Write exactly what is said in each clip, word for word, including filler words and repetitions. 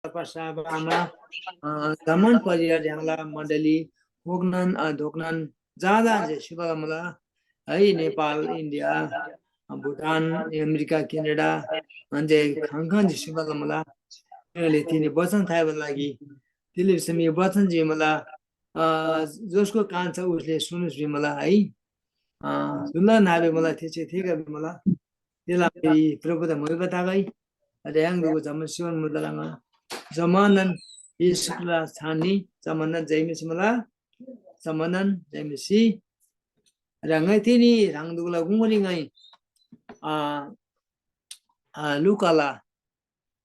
पासा आमा, अ, जम्‍मान परिवार य्‍हाङला मण्डली होक्नन, अ, धोक्नन जहाँ जहाँ जे सिबाला मुला है, नेपाल, इन्डिया, अ, भुटान, अमेरिका, क्यानाडा, अ, जे खङ खङ जे सिबाला मुला। तिनीले तिनी वचन थायबा लागि तिले समी वचन जे मुला, अ, जसको कान छ उसले सुनुस भी मुला है। अ, जुनला नाबे मुला, थेसे थेगा भी मुला। तेला प्रभुदा मोइबा तागै। अरे, य्‍हाङ दुगु जम्‍मान सिवन मुद्दा लङा। जम्‍मानन येशूला छानी, जम्‍मानन जय मसीह मुला। जम्‍मानन जय मसीह। र ङाइ तिनी ह्राङ दुगुला गुङरी ङाइ, अ, अ, लुकाला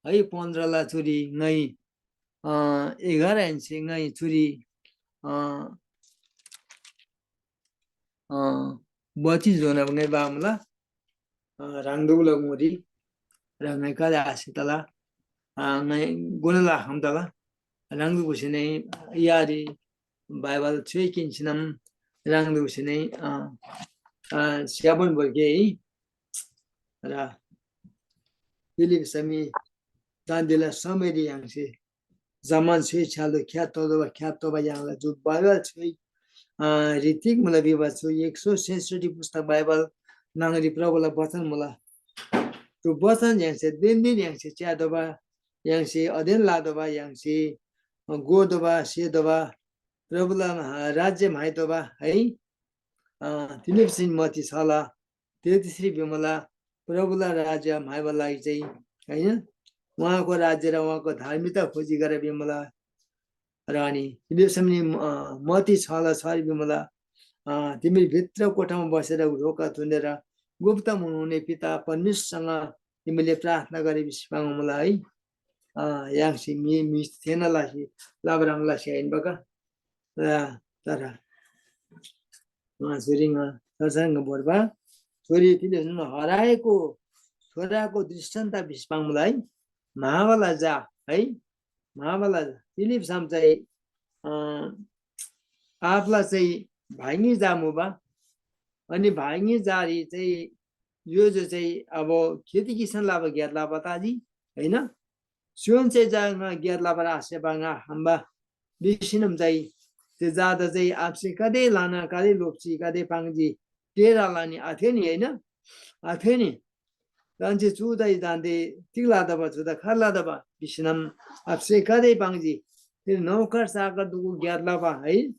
है, पन्ध्रला चुरी ङाइ, अ, एघार एन्‍सी ङाइ चुरी, अ, अ, बत्तीस जोना ङाइ बामुला, अ, ह्राङ दुगुला गुङरी, र ङाइ काले आसे तला, अ, ङाइ गुणला खम्‍तला, ह्राङ दुगुसे नै यारी बाइबल छुइ किन्‍सिनम, ह्राङ दुगुसे नै, अ, अ, स्‍याबान बोर्गे है। र फिलिप समी दान्‍देला समयरी य्‍हाङसे जम्‍मान छुइ छ्याल्‍दो ख्‍यात तोदोबा, ख्‍यात तोबा य्‍हाङला जु बाइबल छुइ, अ, ऋतिक मुला भिबा छु एक सौ सैसठी पुस्तक बाइबल न्‍हङरी प्रभुला वचन मुला। चु वचन य्‍हाङसे दिन दिन य्‍हाङसे च्‍यातोःबा, य्‍हाङसे अध्ययन लातोःबा, य्‍हाङसे, अ, गोतोःबा, सेतोःबा, प्रभुला, अ, राज्‍य म्‍हाइतोःबा है। अ, तिनीभिसिन मती छला तेत्तिसरी भिमुला, प्रभुला राज्‍य म्‍हाइबा लागि चाहिँ, होइन, उहाँको राज्‍य र उहाँको धार्मिकता खोजी गर भिमुला। र अनि तिनीभिसम नि, अ, मती छला छरी भिमुला, अ, तिमी भित्र कोठामा बसेर ढोका थुनेर गुप्त हुनुहुने पिता परमेश्‍वरसँग तिमीले प्रार्थना गरे भिसी पाङ्मुला है। अ, य्‍हाङसे मी, मी थेःना लसी, लबरङ लसी आहिन बका। र तर उहाँ छोरीङ सरसरङ बोर्बा छोरी तिले हराएको छोराको दृष्टान्त भिस्पाङलाई महाबला जा है, महाबला जा। फिलिप साम चाहिँ, अ, आपला चाहिँ भाइङी जा मुबा। अनि भाइङी जारी चाहिँ यो जो चाहिँ अब खेती किसान लाबा ग्यात लाबा ताजी, होइन? स्‍योनसे जा ङा ग्‍यात लबार आसेबा ङा हम्‍बा भिसीनम चाहिँ ते जादा चाहिँ आप्‍से कदे ल्‍हाना कदे लोप्‍सी कदे पाङ्जी तेरा लानी आथेनी, होइन? आथेनी। दान्‍से चु दाइ दान्‍दे तिग लादबा चुदा खर लादबा भिसीनम आप्‍से कदे पाङ्जी। ते नौकर चाकर दुगु ग्‍यात लबा है।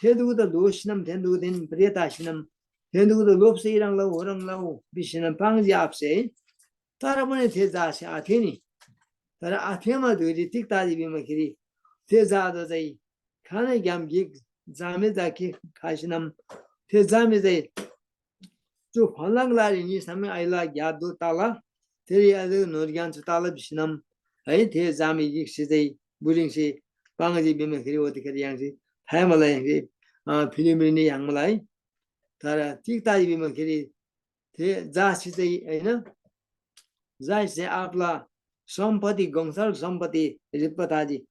थे दुगु त लोसीनम थेन दुगु देन प्रेत आसीनम थेन दुगु त लोप्‍से इरङ लौ होरङ लौ भिसीनम पाङ्जी आप्‍से। तर पनि थे जासे आथेनी। तर आथेमा धुइरी तिग ताजी भिमाखेरी थे जादा चाहिँ खानैग्‍याम गिक जामे जाके खासिनम थे जामे चाहिँ चु फल्‍लाङ लारी निसमै आइला ग्‍यात दो ताला, थेरी अझ नोरग्‍यान चु ताला भिसिनम है थे जामे गिकसे चाहिँ बुरिङसे पाङ्जी भिमाखेरी ओतेखेरी य्‍हाङसे थायमला य्‍हाङसे, अ, फिलिमरी नि य्‍हाङमला है। तर तिग ताजी भिमाखेरी थे जासे चाहिँ, होइन, जासे चाहिँ आपला सम्पत्ति, गङसल सम्पत्ति रिप्‍बा ताजी।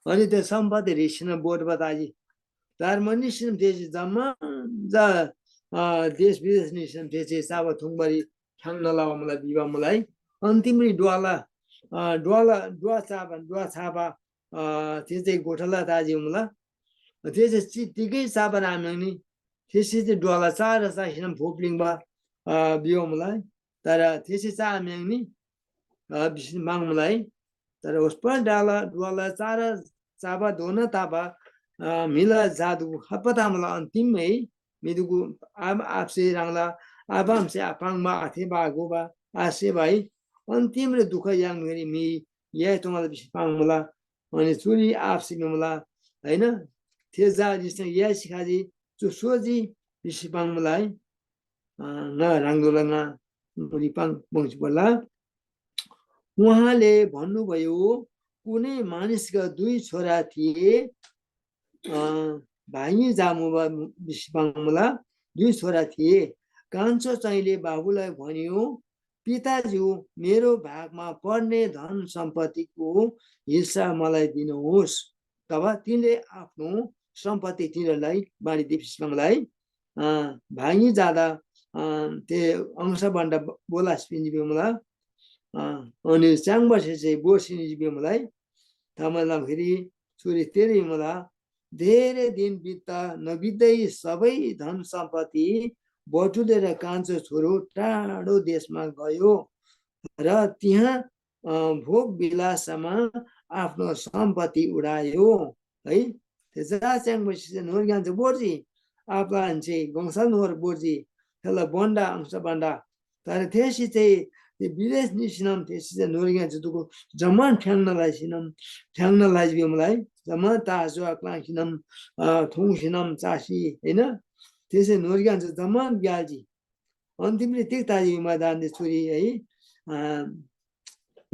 अनि त्यो सम्पत्ति रिसिन बोर्बा ताजी। तर मनिसिन थेसे जम्‍मान जा, अ, देश विदेश निसिन थेसे चाबा थुङ्बारी ख्‍याङ्ना लबा मुला भिबा मुला है। अन्तिमरी ड्वाला, अ, ड्वाला, ड्वा चाबा, ड्वा छाबा, अ, थे चाहिँ गोठाला ताजी मुला। थे चाहिँ चि-, तिगै चाबा आम्‍याङ्नी। थेसे चाहिँ ड्वाला चार चासिनम फोप्लिङ्बा, अ, भिबा मुला है। तर थेसे चा आम्‍याङ्नी, अ, भिसी म्‍हङमुला है। तर ओस्‍पल डाला ड्वाला चार चाबा दोना ताबा, अ, म्‍हिला जादुगु खप्‍पा तामला अन्तिम है। म्‍हिदुगु आम आप्‍से ह्राङला आबामसे आपाङ्बा आथेबा आगोबा आसेबा है। अन्तिमरी दुःख याङ्मुरी म्‍हि याइ तोङला भिसी पाङ्मुला। अनि चुरी आप्‍से भिमुला, होइन? थे जा रिसना याइ सिखाजी चु सोजी भिसी पाङ्मुला है। अ, ङा ह्राङदोला ङा मुरी पाङ बङ्सी पर्ला। उहाँले भन्नुभयो, कुनै मानिसका दुई छोरा थिए, अ, भाइ जामुबा बिस्‍पाङमुला दुई छोरा थिए। कान्छो चाहिँले बाबुलाई भन्यो, "पिताज्यू, मेरो भागमा पर्ने धन सम्पत्तिको हिस्सा मलाई दिनुहोस्।" तब तिनले आफ्नो सम्पत्ति तिनीहरूलाई बाँडिदिए बिस्‍पाङलाई, अ, भाइ जादा, अ, ते अंश बन्‍डा ब-, बोलास पिन्‍जी भिमुला, अ, अनि च्याङ बसे चाहिँ बोसिनी भिमुलाई, तमालाम फेरि चुरी तेह्र मुला, धेरै दिन बित्दा नबित्दै सबै धन सम्पत्ति बटुलेर कान्छो छोरो टाढो देशमा गयो र त्यहाँ अ, भोग विलासमा आफ्नो सम्पत्ति उडायो है। ते जा च्याङ्बसी चाहिँ नोरग्यान चाहिँ बोर्जी, आपला चाहिँ गङसा नोर बोर्जी, थेला बन्डा अंश बन्डा। तर थेसी चाहिँ ते विदेश निसिनम थेसी चाहिँ नोरग्यान चाहिँ दुगु जम्मान फ्याङ्न लाइसिनम, फ्याङ्न लाइजी बेमलाई जम्मान ताजो क्लाङसिनम, अ, थुङसिनम चासी, होइन? त्यसै नोरग्यान चाहिँ जम्मान ग्यालजी। अन्तिमरी तिग ताजी विमा दानले चुरी है, अ,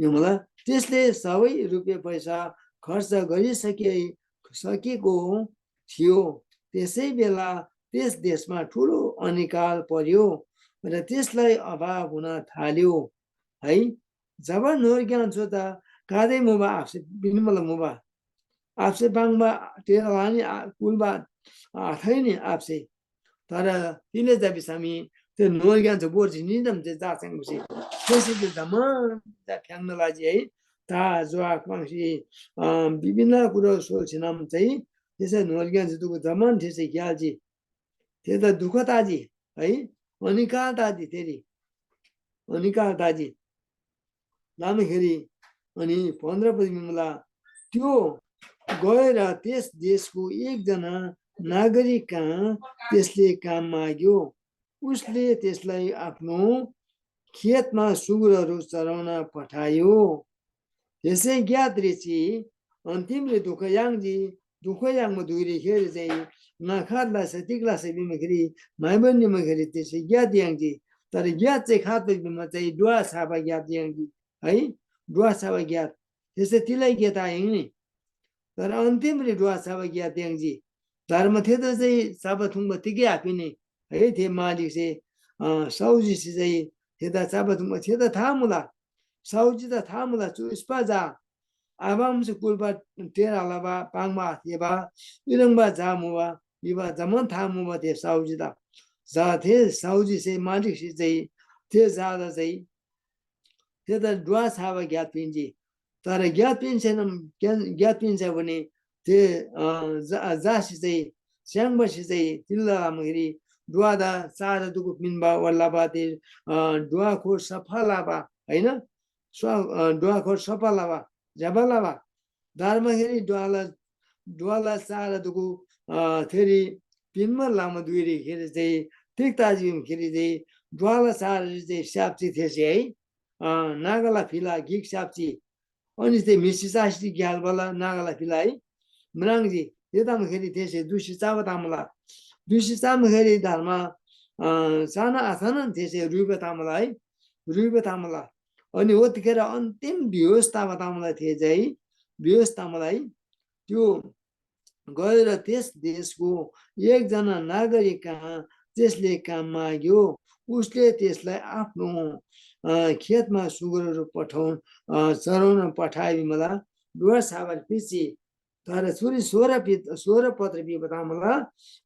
यो मला, त्यसले सबै रुपियाँ पैसा खर्च गरिसके, सकेको थियो। त्यसै बेला त्यस देशमा ठुलो अनिकाल पर्‍यो र त्यसलाई अभाव हुन थाल्यो है। जब नोरग्यान चोता कादै मुबा आफसे बिनमला मुबा, आफसे बाङबा तेरा लानी आ-, कुलबा आथै नि आफसे। तर तिले जा भिसम मी ते नोरग्यान चो बोर्जी निदम ते जा च्याङ्बसी। त्यसै ते जम्मान जा फ्याङ्न लाजी है। ता ज्वाक पाङ्सी, अ, विभिन्न कुरो सोल्छिनम चाहिँ त्यसै नोरग्यान चो दुगु जम्मान थेसे ग्याल्जी। ते त दुःख ताजी है। अनिकाल ताजी तेरी। अनिकाल ताजी। लामाखेरी अनि पन्ध्र पदमी मुला, त्यो गएर त्यस देशको एकजना नागरिक कहाँ त्यसले काम माग्यो। उसले त्यसलाई आफ्नो खेतमा सुँगुरहरू चराउन पठायो। त्यसै ग्यात रेची अन्तिमरी दुःख याङ्जी। दुःख याङ्बा धुइरी खेरी चाहिँ ङा खात लसे तिग लसे भिमाखेरी माइबन निमाखेरी त्यसै ग्यात याङ्जी। तर ग्यात चाहिँ खात भिमा चाहिँ डुवा छाबा ग्यात याङ्जी है। डुवा छाबा ग्यात। त्यसै तिलै ग्यात आयाङ्नी। तर अन्तिमरी डुवा छाबा ग्यात याङ्जी। धर्म थेदा चाहिँ छाबा थुङ्बा तिगै आपिनी है। थे मालिकसे, अ, साउजीसे चाहिँ थेदा छाबा थुङ्बा थेदा था मुला। साउजी त था मुला चु स्‍पा जा। आबामसे कुल्‍बा तेरा लबा पाङ्बा आथेबा इलङबा जा मुबा भिबा जम्‍मान था मुबा थे साउजी त। जा थे साउजीसे मालिकसे चाहिँ थे जादा चाहिँ थेदा डुवा छाबा ग्यात पिन्‍जी। तर ग्यात पिन्‍सेनम ग्या-, ग्यात पिन्‍से भने थे, अ, जा-, जासी चाहिँ स्‍याङ्बासे चाहिँ तिल्‍दा लमाखेरी डुवादा चारो दुगु पिन्‍बा ओल्‍लाबा ते, अ, डुवाखोर सफा लबा, होइन? स्‍वा-, अ, डुवाखोर सफा लबा, ज्‍यबा लबा। दारमाखेरी डुवाला, डुवाला चारो दुगु, अ, थेरी पिन्‍बा लमा धुइरी खेरी चाहिँ तिग ताजी खेरी चाहिँ डुवाला चारो चाहिँ स्‍याप्‍सी थेसे है, अ, नागाला फिला गिक स्‍याप्‍सी। अनि ते म्‍हिसे चासी ग्याल्‍बाला नागाला फिला है म्राङ्जी। थेतमाखेरी थेसे दुसी चाबा तामला। दुसी चामाखेरी धर्म, अ, चाना आथानन थेसे रुइबा तामला है। रुइबा तामला। अनि ओतिखेर अन्तिम बेहोस ताबा तामला थे चाहिँ बेहोस तामला है। त्यो गएर त्यस देशको एकजना नागरिक कहाँ त्यसले काम माग्यो। उसले त्यसलाई आफ्नो, अ, खेतमा सुँगुरहरू पठाउन, अ, चराउन पठाए मला डुवा छाबार पिची। तर चुरी सोह्र पि-, सोह्र पत्र पिबा तामला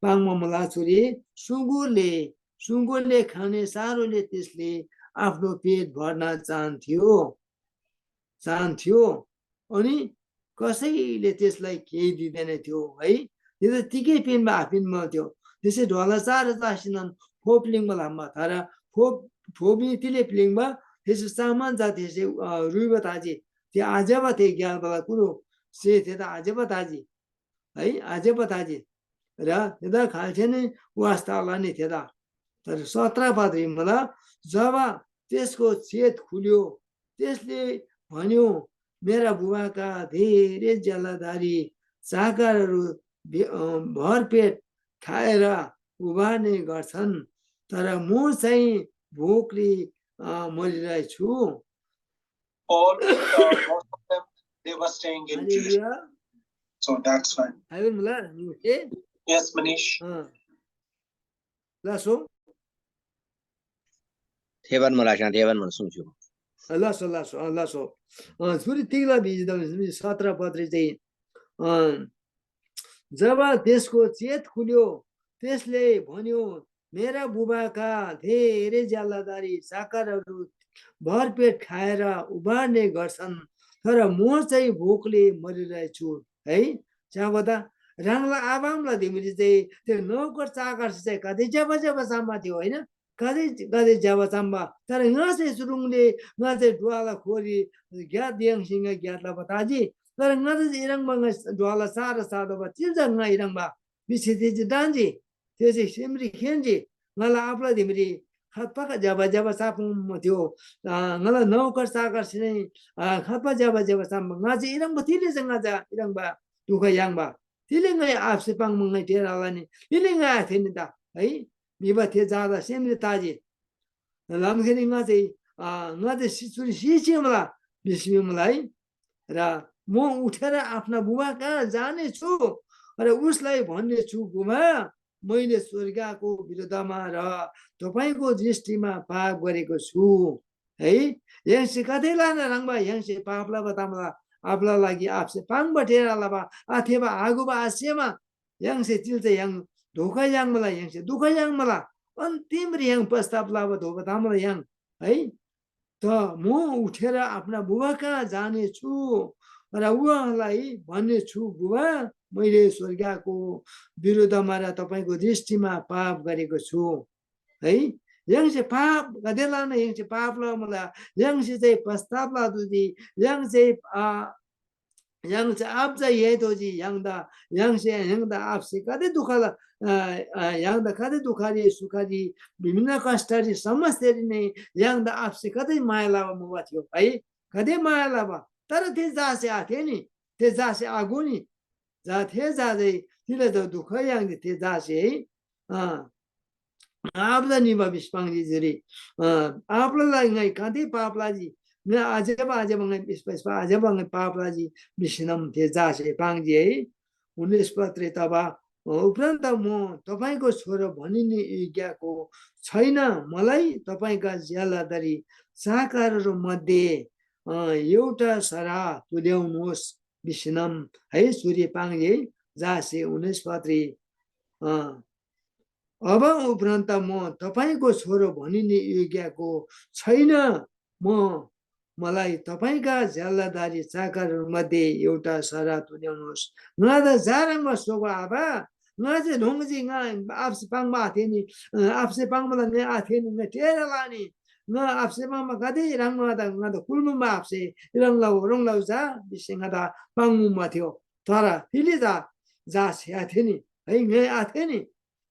पाङ्बा मला चुरी सुँगुरले, सुँगुरले खाने चारोले त्यसले आफ्नो पेट भर्न चाहन्थ्यो। चाहन्थ्यो। अनि कसैले त्यसलाई केही दिँदैन थियो है। त्यो त तिगै पिन्‍बा आपिन्‍बा थियो। त्यसै ढोला चार चासिनम फोप लिङ्बा लाम्बा थारा फोप, फोपी तिले प्लिङ्बा त्यसै सामान जा त्यसै, अ, रुइबा ताजी। ते आज्‍यबा ते ग्याल्‍बाला कुरो से ते त आज्‍यबा ताजी। है, आज्‍यबा ताजी। र थेदा खाल्‍से नै वास्‍ता लनी थेदा। तर सत्र पदरी मुला, जब त्यसको चेत खुल्‍यो, त्यसले भन्‍यो, "मेरा बुबाका धेरै ज्‍यालादारी चाकरहरू भे-, अ, भरपेट खाएर उभार्ने गर्छन्, तर म चाहिँ भोकले, अ, मरिरहेछु।" All, uh, most of them, they were staying in Jewish. Hallelujah. So that's fine. हाइबन मुला, ओके? Yes, Manish. अँ। लासो। थेबान मुला, सा थेबान मुला, सुङ्छु। अँ, लासो, लासो, अँ, लासो। अँ, सुरु तिगला भिजी दम, सत्र पत्री चाहिँ, अँ, जब त्यसको चेत खुल्यो, त्यसले भन्यो, "मेरा बुबाका धेरै ज्यालादारी चाकरहरू भरपेट खाएर उभार्ने गर्छन्, तर म चाहिँ भोकले मरिरहेछु है। च्‍यागो त, ह्राङला आबामला धिमरी चाहिँ त्यो नोकर चाकरसे चाहिँ कति ज्‍यबा ज्‍यबा सामान थियो, होइन? कति कति ज्‍यबा सामान। तर ङा चाहिँ सुरुङले ङा चाहिँ ढ्वाला खोरी ग्‍यात य्‍हाङसे ङा ग्‍यात लबा ताजी। तर ङा चाहिँ इह्रङ्बा ङा ढ्वाला सारा सादोबा चिल्‍जा ङा इह्रङ्बा भिसी थेसे ढन्‍जी। थेसे सेमरी खेन्‍जी, ङाला आबाला धिमरी खात्‍पा ज्‍यबा ज्‍यबा सामान थियो। अ, ङाला नोकर चाकरसे नै, अ, खात्‍पा ज्‍यबा ज्‍यबा सामान। ङा चाहिँ इह्रङ्बा तिले चाहिँ ङा चाहिँ इह्रङ्बा दुःख याङ्बा। तिले ङाइ आबासे पाङ्बा ङाइ टेर आलनी। तिले ङाइ आथेनी ता है। भिबा थे झादा सेमरी ताजी। लमखेरी ङा चाहिँ, अ, ङा चाहिँ सि-, चुरी सिसी मुला भिसी भिमुला है। र म उठेर आफ्ना बुबा कहाँ जानेछु र उसलाई भन्नेछु, बुबा, मैले स्वर्गको विरोधमा र तपाईँको दृष्टिमा पाप गरेको छु है। य्‍हाङसे कतै लाना ह्रङ्बा य्‍हाङसे पाप लबा तामला आबाला लागि आबासे पाङ्बा टेर लबा अथेबा आगुबा आसेमा य्‍हाङसे चिल्‍चा य्‍हाङ धोका याङ्मला, य्‍हाङसे दुःख याङ्मला। अन्तिमरी य्‍हाङ पश्चाताप लबा धोका तामला य्‍हाङ है। त म उठेर आफ्ना बुबा कहाँ जानेछु र उहाँलाई भन्नेछु, बुबा, मैले स्वर्गको विरुद्धमा र तपाईँको दृष्टिमा पाप गरेको छु है। य्‍हाङसे पाप गदेलान य्‍हाङसे पाप लमुला, य्‍हाङसे चाहिँ पश्चाताप लदुजी, य्‍हाङ चाहिँ, आ, य्‍हाङ चाहिँ आब चाहिँ यही दोजी य्‍हाङदा, य्‍हाङसे य्‍हाङदा आबासे कति दुःख ल-, अ, अ, य्‍हाङदा कति दुःखरी सुखरी विभिन्न कष्टरी समस्यारी नै य्‍हाङदा आबासे कति माया लबा मुबा थियो है, कति माया लबा। तर थे जासे आथे नि, थे जासे आगो नि, जा थे जा चाहिँ तिला त दुःख याङ्दी थे जासे है। अ, आबादा निबा बिस्पाङजी जुरी, अ, आबाला ङाइ काँदे पाप लाजी, ङाइ आजेबा आजेबा ङाइ बिस्पा बिस्पा आजेबा ङाइ पाप लाजी भिसीनम थे जासे पाङ्जी है। उन्नाइस पदरी तबा उपरान्त म तपाईँको छोरो भनिने योग्यको छैन, मलाई तपाईँका ज्यालादारी चाकरहरू मध्ये, अ, एउटा सरा तुल्याउनुहोस् भिसीनम है, चुरी पाङ्जी है, जासे उन्नाइस पदरी, अ, अब उपरान्त म तपाईँको छोरो भनिने योग्यको छैन, म, मलाई तपाईँका ज्यालादारी चाकरहरूमध्ये एउटा सरा तुल्याउनुहोस्। ङादा जा ह्रङ्बा स्‍होबा आबा, ङा जे न्‍होङ्जी, ङा आबासे पाङ्बा आथेनी, अ, आबासे पाङ्बाला ङा आथेनी, ङा टेर लानी, ङा आबासे पाङ्बा गाते ह्रङ्बा ङादा, ङादा कुल्‍मुबा आबासे ह्रङ् लउ, ह्रङ् लउ जा, भिसी ङादा पाङ्मुबा थियो। तर तिले जा, जासे आथेनी, है, ङाइ आथेनी,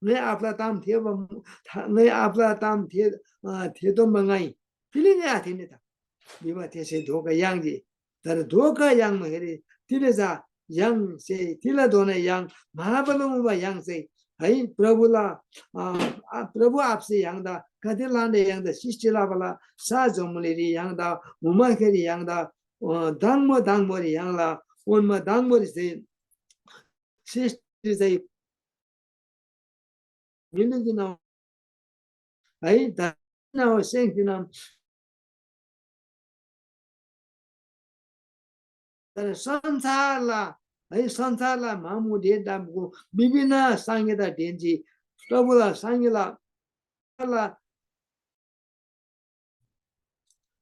ङाइ आबाला ताम थेःबा, था-, ङाइ आबाला ताम थे-, अ, थेतोःबा ङाइ तिले ङाइ आथेःनी त भिबा थेसे धोका याङ्जी। तर धोका याङ्माहेन्‍से तिले चा य्‍हाङसे तिला धोना य्‍हाङ महाबल मुबा य्‍हाङ चाहिँ है प्रभुला, अ, आ, प्रभु आबासे य्‍हाङदा कति लान्‍डे य्‍हाङदा सृष्‍टि लबाला सा जम्‍बुलिरी य्‍हाङदा हुमाखेरी य्‍हाङदा, अ, दाङबो दाङबोरी य्‍हाङला ओन्‍मा दाङबोरी चाहिँ सृष्‍टि चाहिँ मिलुकिन है, दाना हो सेङ्सिनम। तर संसारला है, संसारला मामु ढेर दामको विभिन्न सांगेदा ढेन्‍जी प्रभुला सांगेला ला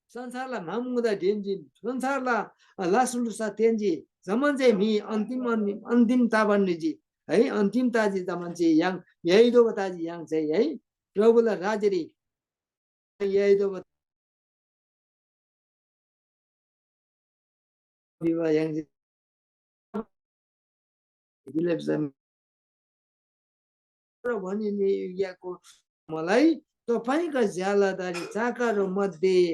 संसारला मामुदा ढेन्‍जी, संसारला, अ, लासुलुसा तेन्‍जी, जम्‍मान चाहिँ मी अन्‍तिम, अन्‍तिम, अन्‍तिम ताबान निजी, है, अन्‍तिम ताजी जम्‍मान चाहिँ य्‍हाङ, य्‍हाइदोबा ताजी य्‍हाङ चाहिँ, है, प्रभुला राज्‍यरी य्‍हाइदोबा भिबा य्‍हाङसे भिलेप्‍सम र भनिने योग्यको मलाई तपाईँका ज्यालादारी चाकर मध्ये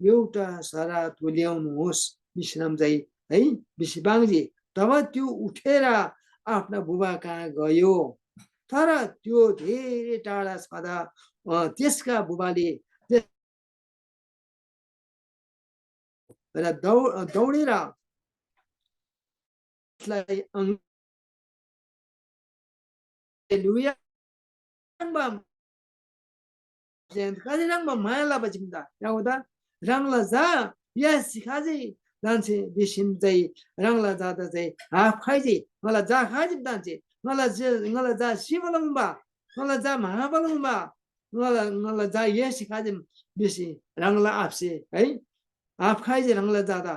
एउटा सरा तुल्याउनुहोस् भिसिनम चाहिँ है भिसी पाङ्जी। तब त्यो उठेर आफ्ना बुबा कहाँ गयो। तर त्यो धेरै टाढा छँदा, अ, त्यसका बुबाले र दौ-, दौडेर उसलाई अङ-, हालेलुया। कति ह्रङ्‌बा माया लबा जिम्दा, यागोदा, ह्राङला झा या सिखाजी दान्‍से भिसिम चाहिँ ह्राङला झादा चाहिँ हाफ खाइजी, ङाला झा खाइजी दान्‍से, ङाला जे, ङाला झा सिबा लम्‍बा, ङाला झा महाबा लम्‍बा, ङाला, ङाला झा येसी खाजिम भिसी ह्राङला आबासे है, आब खाइजी ह्राङला झादा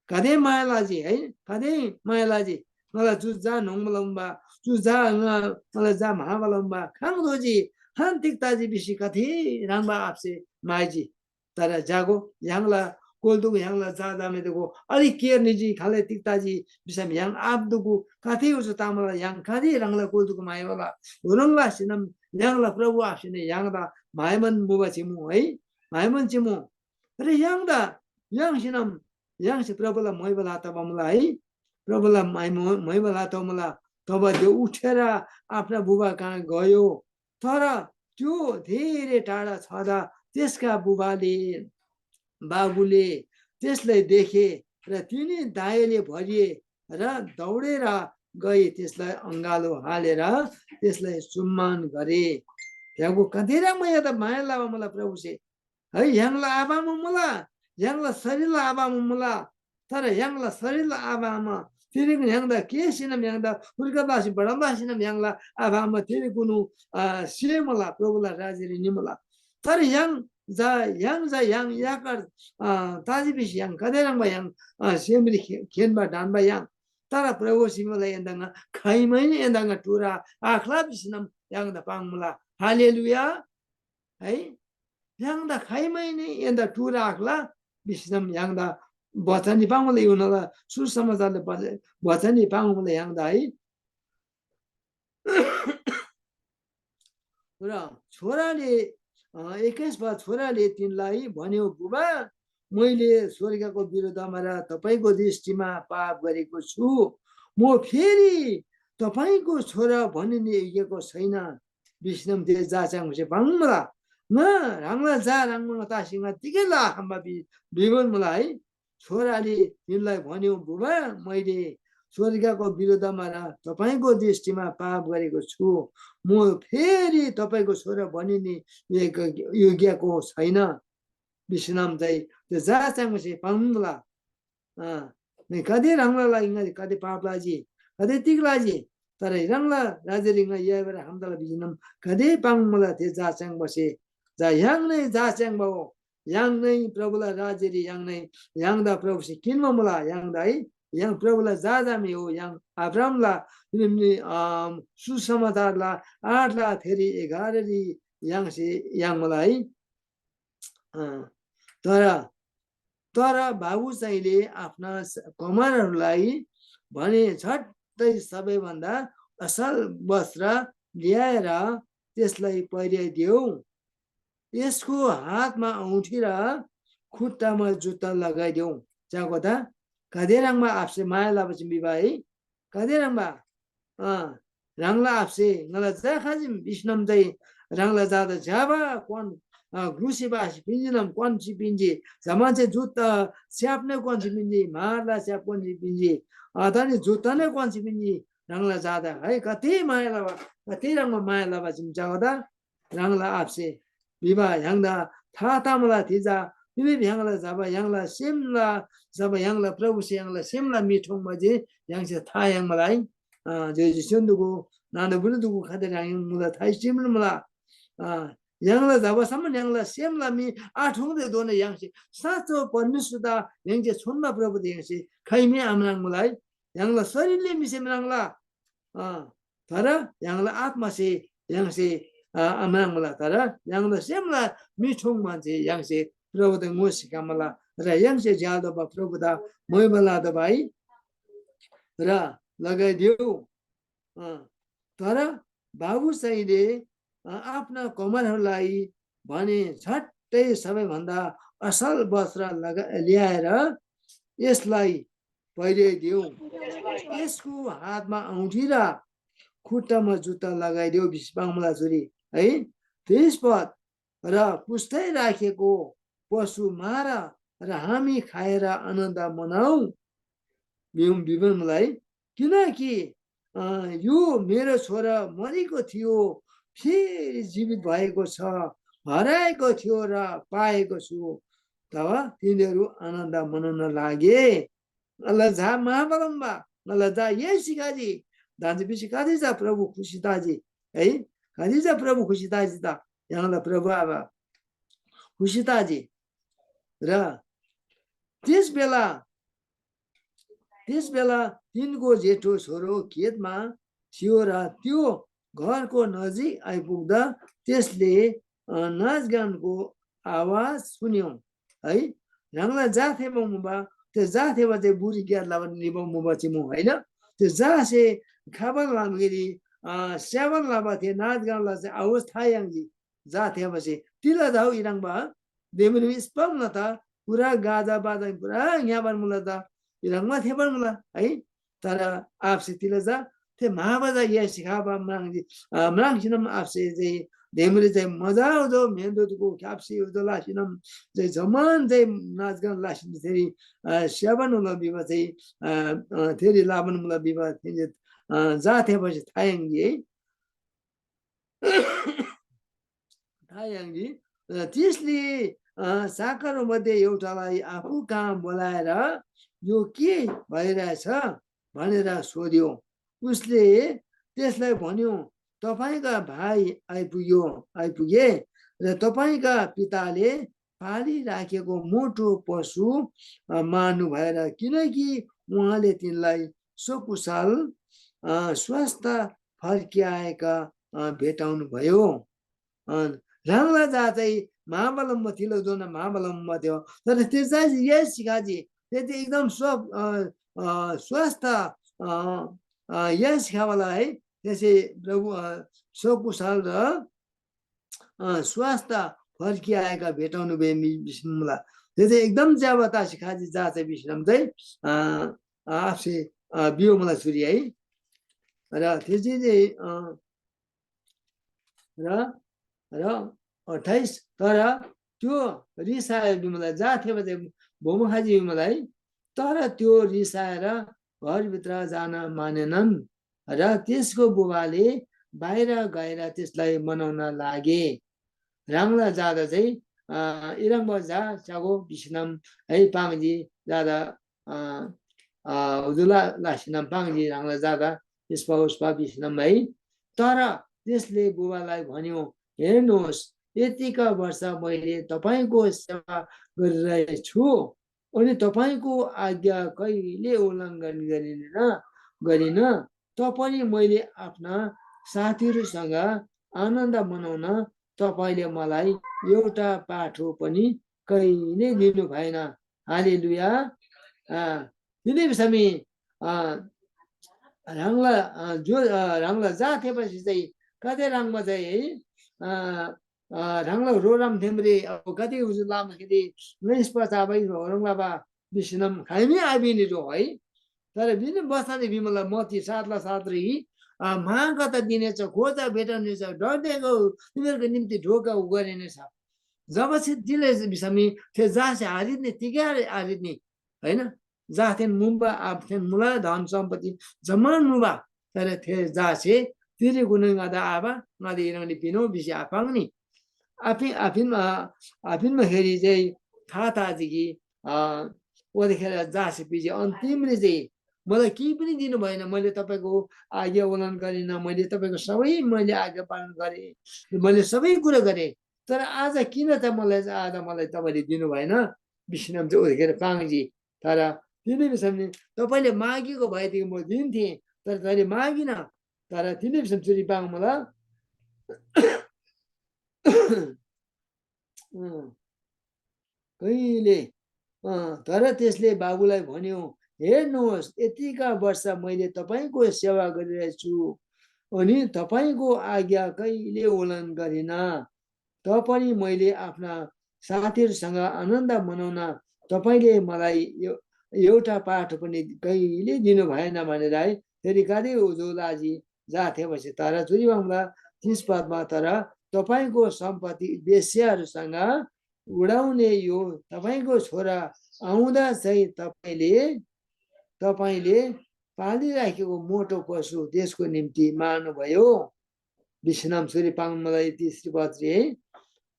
गाते माया लजी है, गाते माया लजी। ङाला चु जा न्‍होङ्बा लम्‍बा, चु जा ङा, ङाला जा म्‍हाबा लम्‍बा खाङ दोजी, खान तिग तजी भिसी गाते ह्रङ्‌बा आबासे म्‍हाइजी। तर ज्‍यागो य्‍हाङला कोल्‍दुगु य्‍हाङला जा जामेदुगु अलि केयर निजी खाले तिग तजी भिसम य्‍हाङ आबादुगु गाते उजु तामला य्‍हाङ गाते ह्राङला कोल्‍दुगु म्‍हाइबाला ह्रुङलासिनम य्‍हाङला प्रभु आबासेन य्‍हाङदा म्‍हाइमान मुबा चिमु है, म्‍हाइमान चिमु। तर य्‍हाङदा य्‍हाङसेनम य्‍हाङसे प्रभुला म्‍हाइबा ला तबा मुला है, प्रभुला म्‍हाइ-, म्‍हाइबा ला तबा मुला। तब त्यो उठेर आफ्ना बुबा कहाँ गयो। तर त्यो धेरै टाढा छदा त्यसका बुबाले, बाबुले त्यसलाई देखे र तिनी दायाँले भरिए र दौडेर गई त्यसलाई अँगालो हालेर त्यसलाई चुम्मान गरे। य्‍हाङको कति ह्रङ्‌बा यता माया लबा मुला प्रभुसे है, य्‍हाङला आबामा मुला, य्‍हाङला शरीरला आबामा मुला, तर य्‍हाङला शरीरला आबामा तिरेकुनु य्‍हाङदा केसीनम य्‍हाङदा हुर्काबासी बढाबासीनम य्‍हाङला आबामा तिरेकुनु, आ, सेमुला, प्रभुला राज्‍यरी निमुला। तर य्‍हाङ जा, य्‍हाङ जा य्‍हाङ याकर, आ, ताजी भिसी य्‍हाङ कदे ह्रङ्‌बा य्‍हाङ, आ, सेमरी खे-, खेन्‍बा ढान्‍बा य्‍हाङ। तर प्रभु सिमला एन्‍दा ङा खाइमै एन्‍दा ङा टुरा आख्‍ला भिसीनम य्‍हाङदा पाङ्मुला। हालेलुया। है, य्‍हाङदा खाइमै नै एन्‍दा टुरा आख्‍ला भिसीनम य्‍हाङदा बचनरी पाङ्मुला, यूहन्‍नाला सुसमाचारले बच-, बचनरी पाङ्मुला य्‍हाङदा है। र छोराले, अ, एक्काइस पद, छोराले तिनलाई भन्‍यो, बुबा, मैले स्वर्गको विरोधमा र तपाईँको दृष्टिमा पाप गरेको छु। म फेरि तपाईँको छोरा भनिने योग्यको छैन। भिसीनम थे जाच्याङ्‌से पाङ्मुला। ङा ह्राङला जा ह्रङ्‌बा तासी ङा तिगै ला खम्‍बा भि-, भिबोन मुला है। छोराले तिनलाई भन्‍यो, बुबा, मैले स्वर्गको विरोधमा र तपाईँको दृष्टिमा पाप गरेको छु। म फेरि तपाईँको छोरा बनिने योग्य, योग्यको छैन। भिसीनम चाहिँ त्यो जाच्याङ्‌से पाङ्मुला। अँ, नि कति ह्राङला लागि ङाइ कति पाप लाजी, कति तिग लाजी, तर ह्राङला राज्‍यरी ङाइ याइबारी हाम्‍दाला भिजीनम कति पाङ्मुला थे जाच्याङ्‌बासे। जा य्‍हाङ नै जाच्याङ्‌बा हो, य्‍हाङ नै प्रभुला राज्‍यरी य्‍हाङ नै, य्‍हाङदा प्रभुसे किन्‍बा मुला, य्‍हाङदा है, य्‍हाङ प्रभुला जा जा म्‍हि हो, य्‍हाङ अब्राहमला, अम, सुसमाचारला आठला थेरी एघाररी य्‍हाङसे याङ्मुला है। अँ, तर, तर बाबु चाहिँले आफ्ना स-, कमानहरूलाई भने झट्टै सबैभन्दा असल वस्त्र ल्याएर त्यसलाई पहिर्याइदेऊ। यसको हातमा औँठी र खुट्टामा जुत्ता लगाइदेऊ। च्याको त गाते ह्रङ्‌बा आबासे माया लबा चिम भिबा है। गाते ह्रङ्‌बा, अँ, ह्राङला आबासे ङाला जा खजीम भिसीनम चाहिँ ह्राङला जादा ज्‍यबा क्‍वान, अँ, ग्‍लुसी बासी पिन्‍जीनम क्‍वान्‍सी पिन्‍जी। जमानसे जुत्ता स्‍याप्‍ने क्‍वान्‍सी पिन्‍जी, म्‍हारला स्‍याप क्‍वान्‍सी पिन्‍जी, अँ, तनी जुत्ता नै क्‍वान्‍सी पिन्‍जी ह्राङला जादा है। कति माया लबा, कति ह्रङ्‌बा माया लबा चिम च्याको त। ह्राङला आबासे भिबा य्‍हाङदा था तमुला। थे चा तिनी य्‍हाङला जब य्‍हाङला सेमला, जब य्‍हाङला प्रभुसे य्‍हाङला सेमला मी ठोङ्‌बा जे य्‍हाङसे था याङ्‌मला है। अँ, जे जे सेन दुगु, नाना बुलु दुगु खातिर य्‍हाङ मुला थाइ सिमला मुला। अँ, य्‍हाङला जबसम्म य्‍हाङला सेमला मी आठोङ्‌ते दोना य्‍हाङसे साँचो परमेश्‍वरदा य्‍हाङसे छोन्‍बा प्रभुदा य्‍हाङसे खाइमै आम्राङ्‌मुला है। य्‍हाङला शरीरले मी सेम म्राङ्ला। अँ, तर य्‍हाङला आत्‍मासे य्‍हाङसे, अ, आम्राङ्‌मुला, तर य्‍हाङला सेमला मी ठोङ्‌बान चाहिँ य्‍हाङसे प्रभुदा ङोसी खम्‍मुला र य्‍हाङसे झ्‍याल दोबा प्रभुदा मोइबा लादोबा है र लगाइदेऊ। अँ, तर बाबु चाहिँले, अ, आफ्ना कमरहरूलाई भने झट्टै सबैभन्दा असल वस्त्र लगा-, ल्याएर यसलाई पहिर्याइदेऊ। यसको हातमा औँठी र खुट्टामा जुत्ता लगाइदेऊ, भिसी पाङ्मुला चुरी है। तेइस पद, र पुस्‍तै राखेको पशु मार र हामी खाएर आनन्द मनाऊ, भिम-, भिबा मुला है। किनकि, अ, यो मेरो छोरा मरेको थियो, फेरि जीवित भएको छ, हराएको थियो र पाएको छु। तब तिनीहरू आनन्द मनाउन लागे। ङाला झा महाबलम्बा, ङाला झा येसी खजी, दान्‍दे भिसी खजी चा प्रभु खुसी तजी है। खजी चा प्रभु खुसी तजी त, य्‍हाङला प्रभु आबा खुसी तजी। र त्यस बेला त्यस बेला तिनको जेठो छोरो खेतमा थियो र त्यो घरको नजिक आइपुग्दा त्यसले, अ, नाचगानको आवाज सुन्यो है। ह्राङला जा थेबा मुबा, त्यो जा थेबा चाहिँ बुरी ग्यात लबा निबा मुबा चिमु, होइन? त्यो जासे खाबा लामगिरी, अ, स्याबा लाबा थे नाचगानला चाहिँ आवाज था याङ्जी। जा थेबासे तिला धाउ इह्रङ्बा देमरी स्पम न त पुरा गाजा बाजा पुरा ङ्याबान मुला त इह्रङ्बा थेबान मुला है। तर आफसे तिला जा थे महाबाजा या सिखाबा म्राङ्जी, अ, म्राङ्सिनम आफसे जे देमरी चाहिँ मजा उजो मेन्दो दुको ख्याप्सी उजो लासिनम जे जमान जे नाचगान लासिन थेरी, अ, स्याबान मुला बिबा चाहिँ, अ, अ, थेरी लाबान मुला बिबा थे जे, अ, जा थेबासे थायङ्गी है। थायङ्गी, अ, त्यसले, अ, चाकरमध्ये एउटालाई आफू कहाँ बोलाएर, "यो के भइरहेछ?" भनेर सोध्यो। उसले त्यसलाई भन्यो, "तपाईँका भाइ आइपुग्यो, आइपुगे र तपाईँका पिताले पालिराखेको मोटो पशु, अ, मार्नु भएर, किनकि उहाँले तिनलाई सकुशल, अ, स्वस्थ फर्किआएका, अ, भेटाउनु भयो।" अ, ह्राङला जा चाहिँ महाबलम्ब थिलो जोना महाबलम्ब थियो। तर त्यो चाहिँ यस सिकाजी, त्यो चाहिँ एकदम स्व-, अ, अ, स्वस्थ, अ, अ, यस सिकावाला है, त्यसै प्रभु, अ, सकुशल र, अ, स्वस्थ फर्किआएका भेटाउनु भए मि-, बिस्मिल्ला। त्यो चाहिँ एकदम ज्याबा तासी खाजी जा चाहिँ विश्राम चाहिँ, अ, अ, आफसे, अ, बियो मलाई छुरी है। र त्यो चाहिँ, अ, र, र अट्ठाइस, तर त्यो रिसायो बिमला जा थेबा चाहिँ बोमो खाजी बिमला है। तर त्यो रिसाएर घरभित्र जान मानेनन् र त्यसको बुबाले बाहिर गएर त्यसलाई मनाउन लागे। ह्राङला जादा चाहिँ, अ, इह्रङ्बा जा च्‍यागो बिसिनम है पाङ्जी जादा, अ, अ, उजुला लासिनम पाङ्जी ह्राङला जादा इस्‍पा उस्‍पा बिसिनम है। तर त्यसले बुबालाई भन्‍यो, "हेर्नुहोस्, यतिका वर्ष मैले तपाईँको सेवा गरिरहेछु, अनि तपाईँको आज्ञा कहिले उल्लङ्घन गरिन, गरिन। त पनि मैले आफ्ना साथीहरूसँग आनन्द मनाउन तपाईँले मलाई एउटा पाठो पनि कहिले दिनु भएन।" हालेलुया। अ, तिनी भिसमी, अ, ह्राङला, अ, जो, अ, ह्राङला जा थेःपछि चाहिँ कतै ह्राङमा चाहिँ है, अ, अ, ह्राङला रोराम थेम्रे अब कति उजु लामा खेदे नइस्‍पा चाबै ह्रङ् लाबा बिसिनम खाइमी आबिनी रो है। तर बिन बस्‍ताले बिमला मती सातला सातरी, अ, महाकथा दिनेछ, खोजा भेटनेछ, डर्देगो तिनीहरूको निम्ति ढोका उघारिनेछ। जब चाहिँ दिले बिसमी थे जासे हारिने तिग्‍यारे हारिने, होइन? जाथेन मुबा, आबथेन मुला, धन सम्पत्ति जम्‍मान मुबा। तर थे जासे तिरी गुनु ङादा आबा, ङादा इरङनी पिनो बिसी आपाङ्नी। आफि-, आफिनमा, आफिनमा हेरी चाहिँ था था जिगी, अ, ओदेखेर जासे पिजी अन्तिमरी चाहिँ मलाई केही पनि दिनु भएन। मैले तपाईँको आज्ञा उल्लङ्घन गरिनँ, मैले तपाईँको सबै मैले आज्ञा पालन गरेँ, मैले सबै कुरा गरेँ। तर आज किन त मलाई, आज मलाई तपाईँले दिनु भएन? बिसिनम चाहिँ ओदेखेर पाङ्जी। तर तिनी भिसम नि तपाईँले मागेको भएदेखि म दिन्थेँ, तर तैँले मागिन। तर तिनी भिसम चुरी पाङ मला। अँ, कहिले, अँ, तर त्यसले बाबुलाई भन्यो, "हेर्नुहोस्, यतिका वर्ष मैले तपाईँको सेवा गरिरहेछु, अनि तपाईँको आज्ञा कहिले उल्लङ्घन गरिनँ। त पनि मैले आफ्ना साथीहरूसँग आनन्द मनाउन तपाईँले मलाई यो, एउटा पाठ पनि कहिले दिनु भएन" भनेर है, फेरि गाते उजो लाजी जा थेबसे तारा चुरी बाङ्ला तिस पदमा, तर तपाईँको सम्पत्ति वेश्याहरूसँग उडाउने यो तपाईँको छोरा आउँदा चाहिँ तपाईँले, तपाईँले पालिराखेको मोटो पशु त्यसको निम्ति मार्नुभयो। विश्राम सुरी पाङ्मलाई तिसरी पत्री है।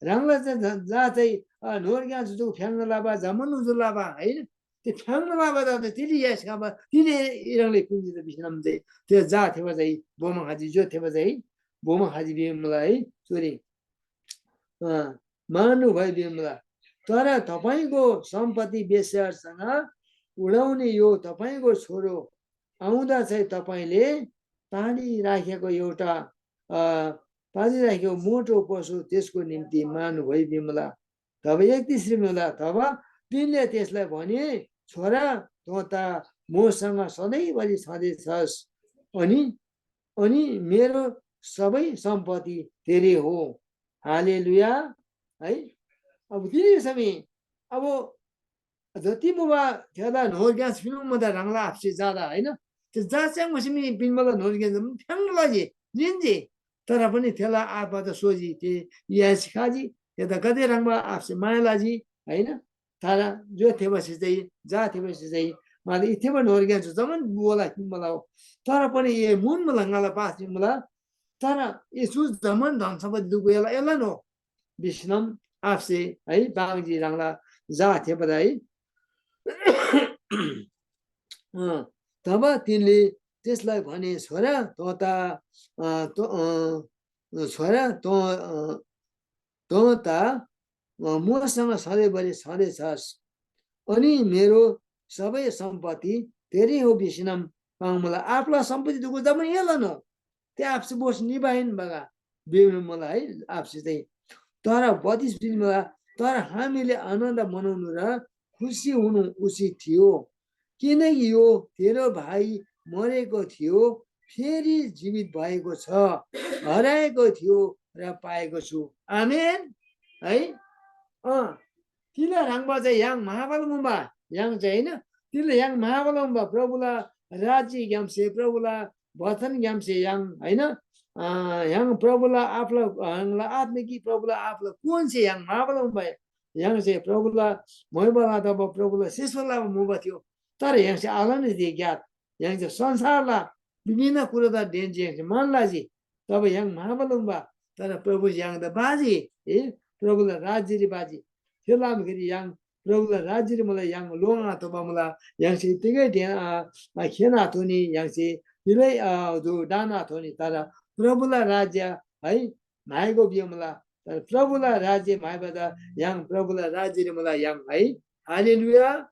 ह्राङला जा, जा, जा चाहिँ, अ, नोर ग्यास जो फ्याङ्न लाबा, जमन उजु लाबा, होइन? त्यो फ्याङ्न लाबा जा चाहिँ तिली यस गाबा, तिली इरङले पिन्जी त विश्राम चाहिँ, त्यो जा थेबा चाहिँ, बोमा खाजी जो थेबा चाहिँ, बोमा खाजी बिमला है, चोरी। अ, मार्नुभयो बिमला। तर तपाईँको सम्पत्ति वेश्याहरूसँग उडाउने यो तपाईँको छोरो आउँदा चाहिँ तपाईँले पानी राखेको एउटा अ, पानी राखेको मोटो पशु त्यसको निम्ति मान भइदिमुला। तब एकतिसरी मुला तब तिनले त्यसलाई भने, छोरा, तँ त मोसँग सधैँभरि छँदैछस्, अनि अनि मेरो सबै सम्पत्ति तेरै हो। हालेलुया। है, अब तिनी समय अब जति मुबा थेला न्होर ग्यास फिनु मदा ह्राङला आफसे जादा, होइन? त्यो जा च्याङ मसिमी पिन मला न्होर ग्यास फ्याङ लाजी, जिन्जी। तर पनि थेला आत्मा त सोझी, ते यासी खाजी, ते त कति ह्राङबा आफसे माया लाजी, होइन? तर जो थेबसे चाहिँ, जा थेबसे चाहिँ, माले इथेबा न्होर ग्यास जमन बोला कि मला हो। तर पनि ए मुन मला ङाला पास मला, तर येशू जम्‍मान धन सम्‍पत्ति दुगु एला एला नो भिसनम आफसे है बाङजी ह्राङला जा थेबदा है। अँ, तब तिनले त्यसलाई भने, छोरा, तँ त अँ, तँ, अँ, छोरा, तँ अँ, तँ त अँ, मसँग सधैँभरि छँदैछस्, अनि मेरो सबै सम्पत्ति तेरै हो भिसिनम पाङ्मुला। आफला सम्पत्ति दुगु जम्‍मा एला नो। ते आपसे बोस निभाइन बगा बेउनु मला है आपसे चाहिँ। तर बत्तीस दिन मला, तर हामीले आनन्द मनाउनु र खुसी हुनु उचित थियो, किनकि यो तेरो भाइ मरेको थियो, फेरि जीवित भएको छ, हराएको थियो र पाएको छु। आमेन है। अँ, तिला ह्राङबा चाहिँ य्‍हाङ महाबल मुबा, य्‍हाङ चाहिँ होइन, तिला य्‍हाङ महाबल मुबा, प्रभुला राज्यग्‍यामसे, प्रभुला वचनग्‍यामसे य्‍हाङ, होइन? अँ, य्‍हाङ प्रभुला आफला, य्‍हाङला आत्मिकी प्रभुला आफला कोनसे य्‍हाङ महाबल मुबा, य्‍हाङ चाहिँ प्रभुला मोइबला तब प्रभुला शिष्यला मुबा थियो। तर य्‍हाङसे आलन दे ज्ञात, य्‍हाङ चाहिँ संसारला विभिन्न कुरादा डेन्‍जी य्‍हाङसे मान लाजी। तब य्‍हाङ महाबल मुबा, तर प्रभु य्‍हाङदा बाजी, ए, प्रभुला राज्यरी बाजी। थेला लामखेरी य्‍हाङ प्रभुला राज्यरी मुला, य्‍हाङ लोङ आतोःबा मुला, य्‍हाङसे तिगै ढेन आ, आ, खेन आथोनी, य्‍हाङसे तिलै आ, जो दान आथोनी, तर प्रभुला राज्य है म्‍हाइगो बियो मुला। तर प्रभुला राज्य म्‍हाइबादा य्‍हाङ प्रभुला राज्यरी मुला य्‍हाङ है। हालेलुया।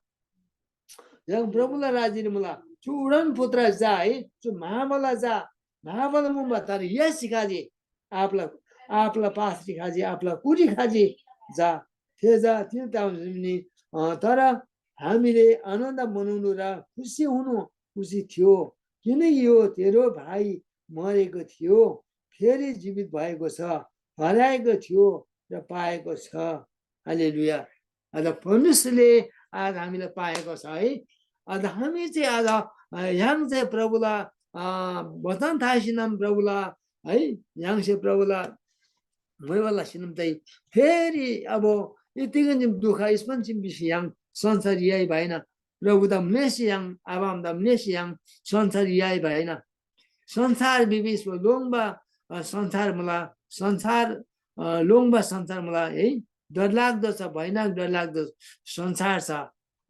य्‍हाङ प्रभुला राज्यरी मुला। चु उडन पुत्र जा है, चु महाबला जा, महाबला मुबा, तर यस सिखाजी आपला, आपला पासरी खाजी, आपला कुरी खाजी जा, थे जा तिल ताउनी, अँ, तर हामीले आनन्द मनाउनु र खुसी हुनु उचित थियो, किनकि यो तेरो भाइ मरेको थियो, फेरि जीवित भएको छ, हराएको थियो र पाएको छ। हालेलुया। अझ परमेश्वरले आज हामीलाई पाएको छ है। अझ हामी चाहिँ आज, अ, य्‍हाङ चाहिँ प्रभुला, अ, वचन थासिनम प्रभुला है, य्‍हाङसे प्रभुला मोइवाला सिनम चाहिँ फेरि अब यतिगन दुःख स्पन सिम बिसी य्‍हाङ संसार याइ भएन। प्रभुदा म्‍लेसी य्‍हाङ, आबामदा म्‍लेसी य्‍हाङ संसार याइ भएन। संसार बिबिस लोङ्बा, अ, संसार मुला, संसार, अ, लोङ्बा संसार मुला है। डरलाग्दो छ, भयानक डरलाग्दो संसार छ।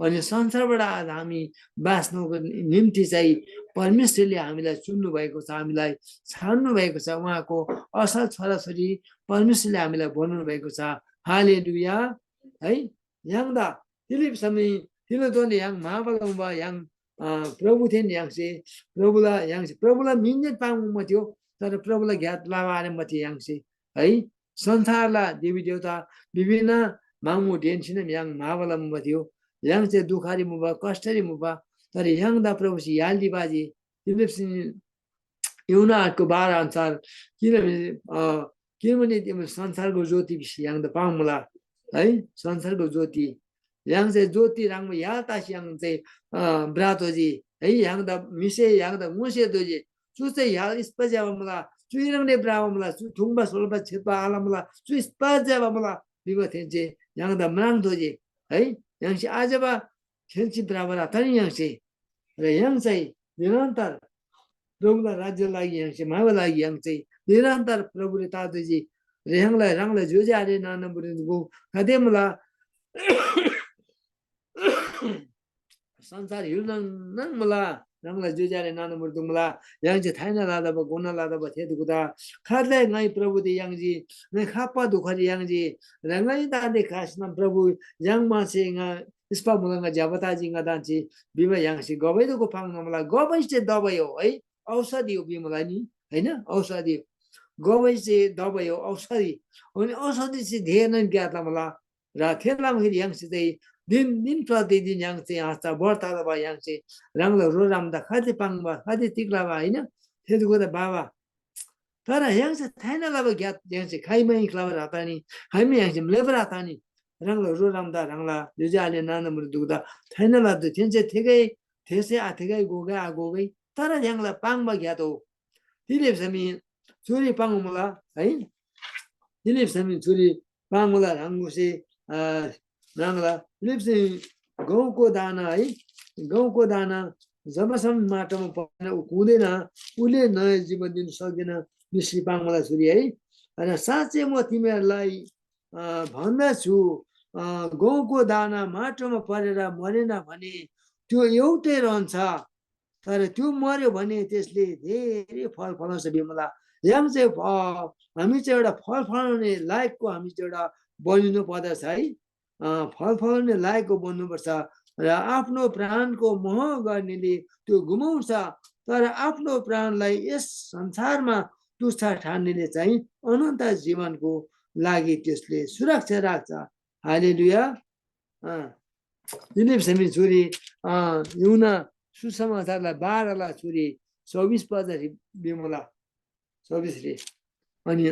अनि संसारबाट आज हामी बाँच्नको निम्ति चाहिँ परमेश्वरले हामीलाई चुन्नु भएको छ, हामीलाई छान्नु भएको छ। उहाँको असल छोराछोरी परमेश्वरले हामीलाई बनाउनु भएको छ। हालेलुया है। य्‍हाङदा तिलिप समय तिलोतोन य्‍हाङ महाबलम्बा य्‍हाङ, अ, प्रभुथेन य्‍हाङसे प्रभुला य्‍हाङसे प्रभुला मिन्‍जेन पाङ्बा थियो, तर प्रभुला घ्‍यात लाबा आरेम्‍बा थियो य्‍हाङसे है। संसारला देवी देवता विभिन्न माङमु ढेन्‍सीनम य्‍हाङ महाबलम्बा थियो। य्‍हाङसे दुखरी मुबा, कष्टरी मुबा, तर य्‍हाङदा प्रभुसे य्‍हालरी बाजी। तिलिपसिन युहन्ना आठको बाह्र अन्‍सार, किनभने, अ, किनभने तिम्रो संसारको ज्योति भिसी य्‍हाङदा पाङ्मुला है, संसारको ज्योति। य्‍हाङ चाहिँ ज्योति ह्रङ्‌बा य्‍हाल तसी य्‍हाङ चाहिँ, अ, भ्रतोःजी है, य्‍हाङदा म्‍हिसे य्‍हाङदा ङोसेतोःजी। चु चाहिँ य्‍हाल इस्‍पा ज्‍यबा मुला, चु इह्रङ्‌ले भ्रबा मुला, चु थुङ्बा सोल्‍बा छेत्‍बा आलमुला, चु इस्‍पा ज्‍यबा मुला भिबा थेन्‍से य्‍हाङदा म्राङ्तोःजी है। य्‍हाङसे आज्‍यबा थेन्‍सी भ्रबा तनी य्‍हाङसे र य्‍हाङ चाहिँ निरन्तर प्रभुला राज्‍यला लागि य्‍हाङसे म्‍हाइबा लागि य्‍हाङ चाहिँ निरन्तर प्रभुले तातोःजी। र य्‍हाङलाई ह्राङला ज्‍योज्‍यो आले नाना बुरिगु कदे मुला संसार हिल नङ नङ मुला, ह्राङला ज्‍योज्‍यो आले नाना बुरिगु मुला, य्‍हाङसे थाइना लादबा गोना लादबा थेदुगुदा खादे ङाइ प्रभुदे याङ्जी, ङाइ खाप्‍पा दुखरी याङ्जी, र ङाइ तादे खासमा प्रभु य्‍हाङ मासे ङा इस्‍पा मुला ङा ज्‍यबा ताजी ङा दान्‍सी भिबा य्‍हाङसे गबैदोगो पाङ्‌ना मुला। गबै चाहिँ दबाई हो है, औषधि हो भिमुला नि, होइन? औषधि हो। गबै चाहिँ दबाई हो, औषधि। अनि औषधि चाहिँ धेरैनोन ज्ञात लमुला। र थेला माथि य्‍हाङसे चाहिँ दिन दिन प्रतिदिन य्‍हाङ चाहिँ हाँच्‍चा बढ्ता तबा य्‍हाङ चाहिँ ह्राङला रोरामदा खादे पाङ्बा, खादे तिग लबा, होइन? थेदुगुदा बाबा। तर य्‍हाङसे थाइना लबा ग्‍यात य्‍हाङसे खाइमै लबा रातानी, खाइमै य्‍हाङसे म्‍लेबा रातानी। ह्राङला रोरामदा ह्राङला ज्‍योज्‍यो आले नाना मुला दुगुदा थाइना लद्दु थेन्‍से थेगै, थेसे आथेगै, गोगै आगोगै। तर य्‍हाङला पाङ्बा ग्‍यात हो। तिले भिसमी चुरी पाङ्मुला है। तिले भिसमी चुरी पाङ्मुला ह्राङगोसे, अ, ह्राङला। तिले भिसमी गहुँको दाना है, गहुँको दाना जबसम्म माटोमा परेन, ऊ कुँदैन, उसले नयाँ जीवन दिन सक्दैन, मिश्री पाङ्मुला चुरी है। अनि साँच्चै म तिमीहरूलाई, अ, भन्दछु, अ, गहुँको दाना माटोमा परेर मरेन भने त्यो एउटै रहन्छ, तर त्यो मर्‍यो भने त्यसले धेरै फल फलाउँछ भिमुला। य्‍हाङ चाहिँ, अ, हामी चाहिँ एउटा फल फलाउने लायकको हामी चाहिँ एउटा बनिनु पर्दछ है। अ, फल फलाउने लायकको बन्नुपर्छ। र आफ्नो प्राणको मोह गर्नेले त्यो गुमाउँछ, तर आफ्नो प्राणलाई यस संसारमा तुच्छ ठान्नेले चाहिँ अनन्त जीवनको लागि त्यसले सुरक्षा राख्छ। हालेलुया। अँ, तिनी भिसमी चुरी, अँ, यूहन्‍ना सुसमाचारला बाह्रला चुरी चौबिस पदरी भिमुला, चौबिसरी। अनि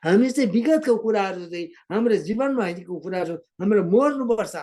हामी चाहिँ विगतको कुराहरू चाहिँ हाम्रो जीवनमा भएको कुराहरू हाम्रो मर्नुपर्छ।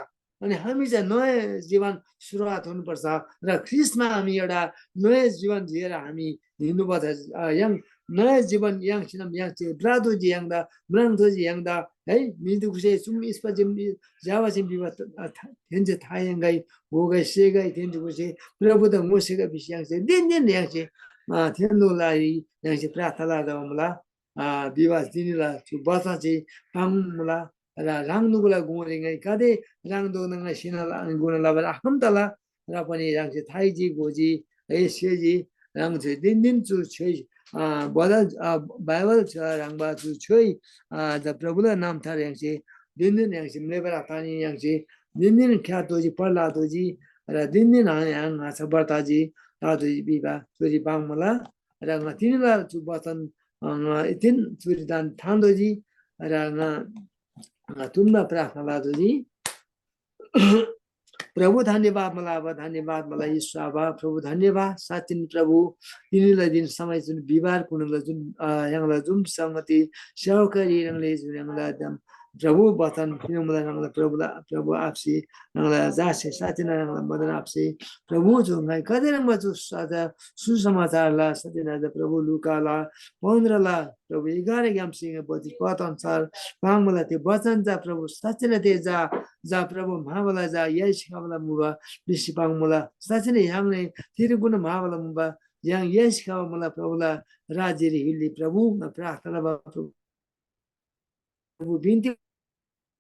अनि हामी चाहिँ नयाँ जीवन सुरुवात हुनुपर्छ र ख्रीष्टमा हामी एउटा नयाँ जीवन जिएर हामी हिँड्नुपर्छ। अ, य्‍हाङ नयाँ जीवन य्‍हाङ सिनम य्‍हाङ चाहिँ ब्रादोजी य्‍हाङदा, म्राङदोजी य्‍हाङदा, है, मिदुकुसे चुम इस्‍पा जिम ज्‍यावा जिम बिबा, अ, था-, थेन्‍से था य्‍हाङगै, होगै, सेगै, थेन्‍से कुसे प्रभुदा ङोसेगै भिसी य्‍हाङ चाहिँ दिन दिन य्‍हाङ चाहिँ, अ, थेन्‍दो लारी य्‍हाङ चाहिँ प्रार्थना लबा मुला। अ, विवाह तिनीला चु बचन चाहिँ पाङ्मुला र ह्राङदुगुला गुङरी ङाइ गाते ह्राङदुगुला ङाइ सिना गुण लबर आखम तला र पनि ह्राङसे थाइजी गोजी है सेजी ह्राङसे दिन दिन चु छ्‌योइ, अ, बदल, अ, बाइबल छ ह्राङबा चु छ्‌योइ, अ, द प्रभुला नाम थार ह्राङसे दिन दिन ह्राङसे म्रेबर आतानी ह्राङसे दिन दिन ख्या तोजी पढला तोजी र दिन दिन ह्राङ ह्राङ ङाछा बर्ताजी तातोजी बिबा चोरी बाङमुला। र ङा तिनीला चु वचन, अ, ङा इतिन चुरी दान थान्‍तोःजी। र ङा, ङा तुमदा प्रार्थना लतोःजी। प्रभु धन्यवाद मला आबा, धन्यवाद मला यीशु आबा। प्रभु धन्यवाद, साँच्‍चिन प्रभु, तिनीला दिन समय जुन बिहिबार कुनला जुन, अ, य्‍हाङला जुन संगति सेवकारी ह्राङले जुन य्‍हाङला एकदम प्रभु वचन पिनोमला ह्राङला प्रभुला, प्रभु आप्‍सी ह्राङला जासे साँच्‍चिन ह्राङला मदन आप्‍सी प्रभु जो ङाइ कदे ह्राङमा जो साझा सुसमाचारला सत्यनारायण प्रभु लुकाला पन्ध्रला प्रभु एघार ग्‍याम सिंह बजी पद अनुसार पाङमुला ते वचन जा प्रभु साँच्‍चिन ते जा, जा प्रभु महाबला जा यस खबला मुबा बिसी पाङमुला साँच्‍चिन य्‍हाङले तिरगुण महाबला मुबा य्‍हाङ यस खबा मुला प्रभुला राज्‍यरी हिल्‍ली प्रभु ङा प्रार्थना बा प्रभु। प्रभु बिन्ती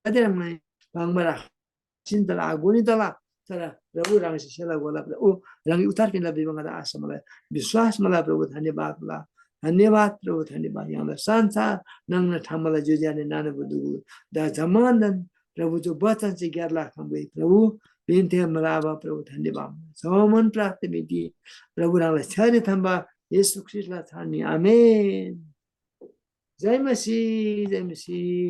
कति ह्राङलाई बाङबा राखिन तला आगोनी तला तर प्रभु ह्राङसे सेला गोला प्रभु ह्राङी उतार पिन्‍ला बिबा ङादा आशा मलाई विश्वास मला प्रभु धन्यवाद मला। धन्यवाद प्रभु धन्यवाद य्‍हाङला संसार नङना ठामला ज्‍योज्‍याने नाना बुद्धुगु दा जमानदन प्रभु जो वचन से ग्यारला खम्बे प्रभु बिन्ते मला आबा प्रभु धन्यवाद जमन प्राप्त मिति प्रभु ह्राङलाई छ्यारी थम्बा येशू ख्रीष्‍टला छानी आमेन। जय मसीह जय मसीह।